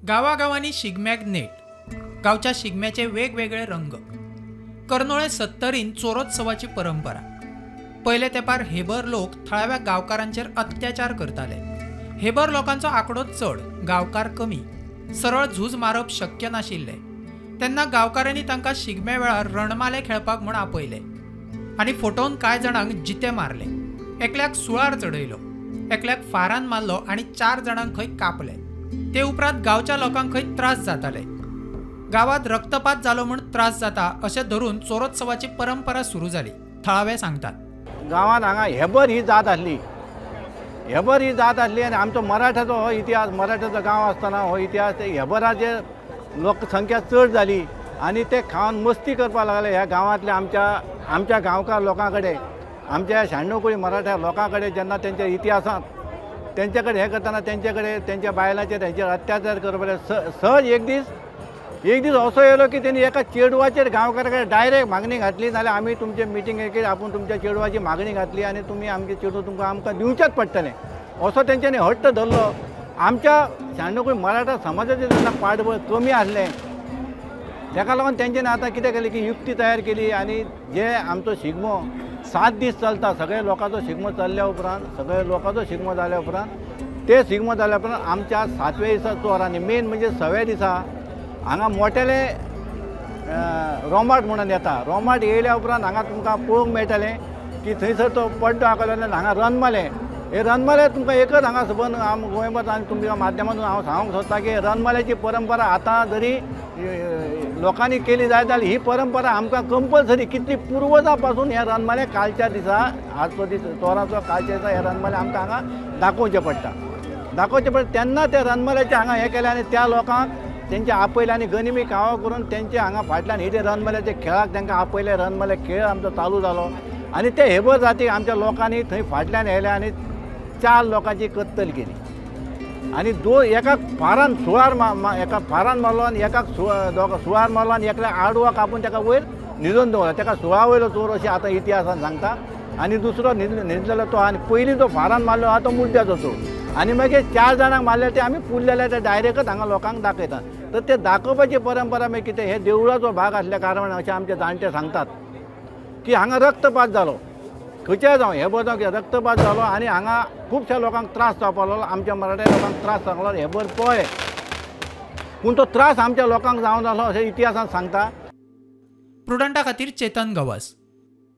गांवागांवांनी शिगम्याक नेट, गांवच्या शिगम्याचे वेगवेगळे रंग. करनोळे सत्तरीन चोरोत्सवाची परंपरा. पयले तेंपार हेबर लोक थळाव्या गांवकारांचेर अत्याचार करताले. हेबर लोकांचो आंकडो चड, गांवकार कमी. सरळ झूज मारप शक्य नाशिल्लें. तेन्ना गांवकारांनी तांकां शिगम्या वेळार रणमाले खेळपाक म्हूण आपयले आनी फटोवन कांय जाणांक जिते मारले. एकल्याक सुळार चडयलो, एकल्याक फारान मारलो आनी 4 जाणांक खंय कापले. ते उपरांत गांवच्या लोकांक खंय त्रास जाताले. गांवांत रक्तपात जालो म्हूण त्रास जाता अशें धरून चोरोत्सवाची परंपरा सुरू जाली. थळावे सांगतात, गांवांत हांगा हेबर ही जात आसली, हेबर ही जात आसली आनी आमचो मराठ्याचो हो इतिहास, मराठ्याचो गांव आसतना हो इतिहास, हेबराचे लोकसंख्या चड जाली आनी ते खावन मस्ती करपाक लागले. ह्या गांवांतल्या आमच्या आमच्या गांवकार लोकां कडेन, आमच्या 96 कोटी मराठा लोकां कडेन जेन्ना तेंच्या इतिहासांत तेंचे कडेन हें करतना तेंचे कडेन तेंच्या बायलांचेर तेंचेर अत्याचार करपाक सहज एक दीस असो येयलो की तेणी एका चेडवाचेर गांवकारा कडेन डायरेक्ट मागणी घातली, नाल्यार आमी तुमचे मिटींगेक आपूण तुमच्या चेडवाची मागणी घातली आनी तुमी आमचे चेडूं तुमकां आमकां दिवचेंच पडटलें असो तेंच्यांनी हट्ट धरलो. आमच्या 96 कोटी मराठा समाजाचें जेन्ना पाठबळ कमी आसलें तेका लागून तेंच्यांनी आतां कितें केलें की युक्ती तयार केली आनी जे आमचो शिगमो 7 दीस चलता, सगळे लोकांचो शिगमो चल्ल्या उपरांत, सगळे लोकांचो शिगमो जाल्या उपरांत, ते शिगमो जाल्या उपरांत आमच्या 7व्या दिसा चोरांनी, मेन म्हणजे 6व्या दिसा हांगा मोटेले रोमाट म्हणून येता. रोमाट येयल्या उपरांत हांगा तुमकां पळोवंक मेळटलें की थंयसर तो पड्डो आकलो हांगा रणमालें. हे रणमालें तुमकां एकच हांगा सबंद गोंयभर आनी तुमच्या माध्यमांतून हांव सांगूंक सोदता की रणमाल्याची परंपरा आतां जरी लोकांनी केली जायत जाल्यार ही परंपरा आमकां कंपल्सरी कितली पुर्वजां पासून हे रणमालें कालच्या दिसा, आजचो दीस चोरांचो कालच्या दिसा हे रणमालें आमकां हांगा दाखोवचें पडटा, दाखोवचें पडटा. तेन्ना त्या रणमाल्याचें हांगा हें केलें आनी त्या लोकांक तेंचे आपयले आनी गनिमी कावा करून तेंचे हांगा फाटल्यान हे रणमाल्याच्या खेळाक तांकां आपयले. रणमाले खेळ आमचो चालू जालो आनी ते हेबर जातीक आमच्या लोकांनी थंय फाटल्यान येयले आनी 4 लोकांची कत्तल केली आनी एकाक फारान सुळार एका फारान मारलो आनी एकाक सुळार मारलो आनी एकल्या आडवा कापून ताका वयर न्हिदोवन दवरलो. ताका सुळा वयलो चोर अशें आतां इतिहासान सांगता आनी दुसरो न्हिदलेलो तो, आनी पयलीं जो फारान मारलो आहा तो मुड्ड्याचो चोर आनी मागीर 4 जाणांक मारले ते आमी पुरलेले ते डायरेक्टच हांगा लोकांक दाखयतात. तर ते दाखोवपाची परंपरा मागीर कितें, हे देवळाचो भाग आसल्या कारणान अशें आमचे जाणटे सांगतात की हांगा रक्तपात जालो, खंयच्याय जावं हेबर जावं कितें रक्तपात जालो आनी हांगा खुबश्या लोकांक त्रास जावपाक लागलो, आमच्या मराठा लोकांक त्रास जावंक लागलो. हेबर पळय पूण तो त्रास आमच्या लोकांक जावन जालो अशें इतिहासान सांगता. प्रुडंटा खातीर चेतन गवस.